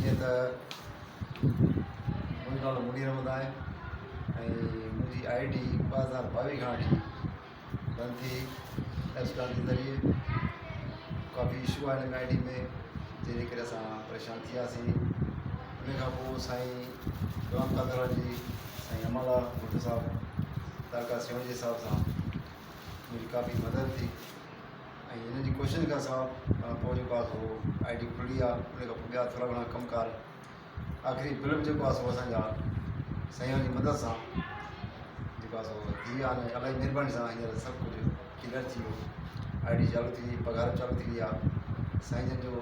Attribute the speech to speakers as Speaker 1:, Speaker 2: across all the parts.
Speaker 1: جيئن ته منهنجو نالو منير احمد آهي ۽ منهنجي I D 2022 کان وٺي بند ٿي ايس پلان جي ذريعي ڪافي اشو آهن هن I D ۾ جنهن جي ڪري اسان پريشان ٿي وياسين. ان کان پوء سائين غلام قادر جي، سائين امان الله ڀٽو صاحب تعلقه سيوهڻ جي حساب سان منهنجي ڪافي مدد ٿي ۽ هنن جي ڪوششن کان سواء پوء جيڪو آهي سو I D کلي آهي. ان کان پوء ٻيا ٿورا گهڻا ڪم ڪار، آخري بل به جيڪو آهي سو اسان جا سائين جي مدد سان جيڪو آهي سو ٿي ويا آهن. الاهي مهرباني سان هينئر سڀ ڪجهه ڪليئر ٿي ويو، I D چالو ٿي وئي، پگهار به چالو ٿي وئي آهي. سائين جن جو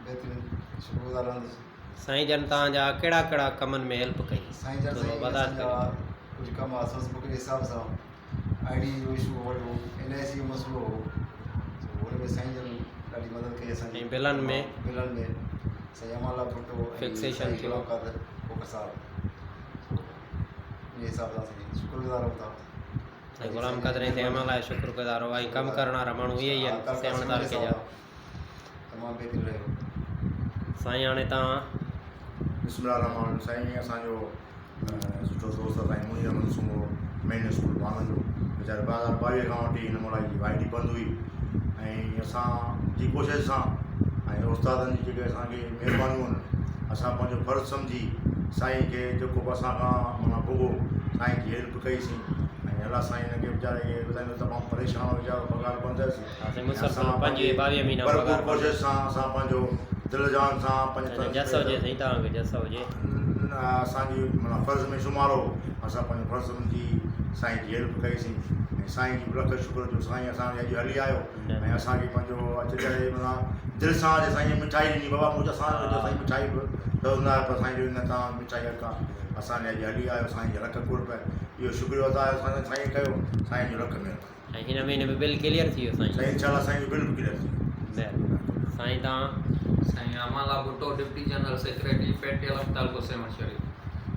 Speaker 1: بهترين شڪر گذار رهندس.
Speaker 2: سائين جن توهان جا ڪهڙا ڪهڙا ڪمن ۾ هيلپ ڪئي؟
Speaker 1: سائين جن
Speaker 2: ٿورو
Speaker 1: سائين
Speaker 2: وضاحت
Speaker 1: اسان جا
Speaker 2: ڪريو.
Speaker 1: ڪجهه ڪم آهي سوس بڪ جي حساب سان I D جو اشو هو وڏو، اين آء سي جو مسئلو هو، سو ان ۾ سائين جن ڏاڍي مدد ڪئي اسان جي.
Speaker 2: ۽ بلن ۾؟
Speaker 1: بلن ۾ سائين امان الله ڀٽو ۽
Speaker 2: فڪسيشن
Speaker 1: سائين
Speaker 2: ٿيو.
Speaker 1: غلام قادر کوکر صاحب، سو ان حساب سان اسين شڪر گذار رهون ٿا.
Speaker 2: سائين غلام قادر ۽ سائين امان الله جو شڪر گذار هو ۽ ڪم ڪرڻ وارا ماڻهو اهي ئي آهن سيوهڻ تعلقي جا.
Speaker 1: تمام بهترين رهيو.
Speaker 2: سائين هاڻي توهان.
Speaker 3: بسم الله الرحمٰن الرحيم سائين اسان جو سٺو دوست سائين منير احمد سومرو مين اسڪول بانو جو ويچارو 2022 کان وٺي هن مهل جي I D بند هئي ۽ اسان جي ڪوشش سان ۽ استادن جي جيڪي اسان کي مهربانيون آهن اسان پنهنجو فرض سمجهي سائين کي جيڪو به اسان کان معنيٰ پڳو سائين جي هيلپ ڪئي سين ۽ الله سائين هن کي ويچاري کي ٻڌائيندو تمام پريشان هو ويچارو پگهار بند هئس.
Speaker 2: سائين مسلسل 25 22 مهينا
Speaker 3: ڀرپور
Speaker 2: پگهار بند.
Speaker 3: ڪوشش سان اسان پنهنجو دل جان سان پنهنجي
Speaker 2: جس هجي سائين توهان کي جس هجي.
Speaker 3: اسان جي معنيٰ فرض ۾ شمار هو اسان پنهنجو فرض سمجهي سائين جي هيلپ ڪئي سين ۽ سائين جي به لک شڪر جو سائين اسان کي اڄ هلي آيو ۽ اسان کي پنهنجو اچ چڙهي معنيٰ دل سان اڄ سائين مٺائي ڏني بابا مون اسان جو سائين مٺائي به ضرورت نه آهي پر سائين جو نه توهان مٺائي اڪا اسان کي اڄ هلي آيو سائين جي لک قرب اهو شڪريو ادا اسان سائين ڪيو سائين جو لک مهرباني.
Speaker 2: ۽ هن مهيني به بل ڪليئر ٿي ويو سائين.
Speaker 3: سائين انشاء الله سائين جو بل به ڪليئر ٿي ويو.
Speaker 2: مهرباني سائين توهان.
Speaker 4: سائين Aman Ullah Bhutto deputy general secretary P T L تعلقو سيوهڻ شريف.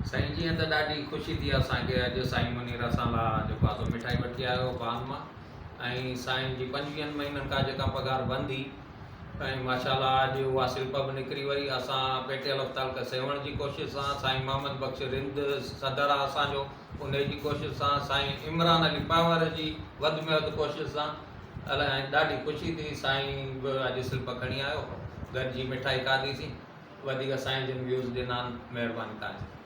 Speaker 4: سائين جيئن ته ڏاڍي خوشي ٿي اسان کي اڄ سائين منير اسان لا جيڪو آ سو مٺائي وٺي آيو بان مان ۽ سائين جي پنجويهن مهينن کان جيڪا پگهار بند هئي ۽ ماشاء الله اڄ اها سلپ به نڪري وئي اسان پي ٽي ايل تعلقه سيوهڻ جي ڪوشش سان سائين محمد بخش رند صدر آ اسان جو انهي جي ڪوشش سان سائين عمران علي پنهور جي وڌ ۾ وڌ ڪوشش سان الائي ڏاڍي خوشي ٿي سائين به اڄ سلپ کڻي آيو گڏجي مٺائي کاڌي سين وڌيڪ سائين جن ويوز ڏنا آهن مهرباني توهان جي.